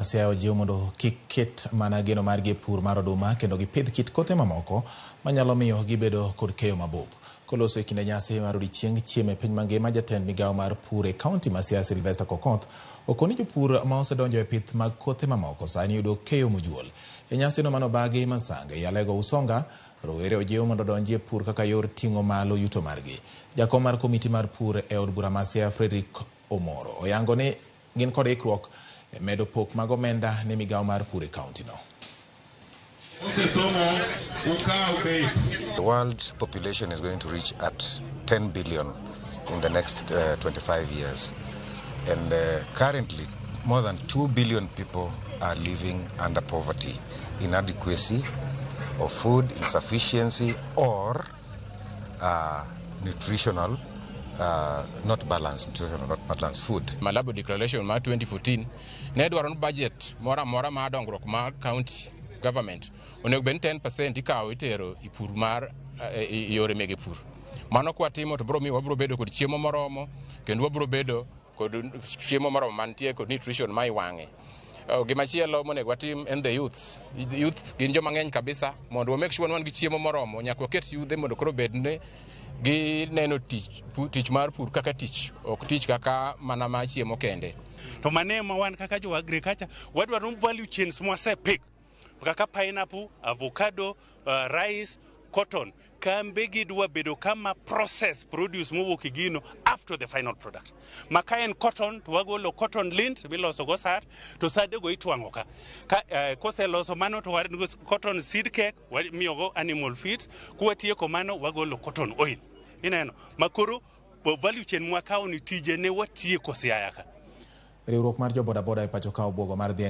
Siaya ojiw mondo kik ket mana geno margi e pur mar oduma kendo gipidh kit kothe mamoko manyalo miyo gibedo kod keyo mabup. Koloso e kinde nyasi mar odiechieng chiemo e piny mangima, jatend migawo mar pur e kaunti ma Siaya Sylvester Kokoth okoni jopur ma osedonjo e pith mag kothe mamoko sani yudo keyo mojuol. E nyasino manobagi Masange, Yalego Usonga, rowere ojiw mondo odonji e pur kaka yor ting'o malo yuto margi. Jakom mar komiti mar pur e od bura ma Siaya Frederick Omoro oyango ni gin kod ikruok e medo pok mag omenda ne migawo mar pur e kaunti no. The world population is going to reach at 10 billion in the next 25 years. And currently, more than 2 billion people are living under poverty, inadequacy of food, insufficiency, or nutritional, not balanced, nutritional, not balanced food. Malabo Declaration mar 2014 ne dwaro ni budget moro amora mar dongruok mar county government onego bed ni 10% ikawo itero e pur mar e yore mege pur. Mano kwatimo to biro miyo wabiro bedo kod chiemo moromo kendo wabiro bedo kod chiemo moromo mantie kod nutrition ma iwang'e. Gimachielo monego watim en the youth. Youth gin joma ng'eny kabisa mondo wa make sure ni wan gi chiemo moromo nyaka waket yudhe mondo koro bed ni gineno tich, tich mar pur kaka tich ok tich kaka mana mar chiemo kende. To mano ema wan kaka jo agriculture wadwaro value chains mwasepik kaka pineapple, avocado, rice, cotton. Kambe gi dwa bedo kama process produce mowuok e gino up to the final product. Ma ka en cotton to wagolo cotton lint miloso go sar to sade go itwang'o ka. Ka koseloso mano to wan go cotton seed cake wamiyogo animal feed. Kwatieko mano wagolo cotton oil. Ineno makoro value chain mwakawo ni tije ne watieko Siaya ka. Riwruok mar jo bodaboda e pacho ka obwogo mar dhi e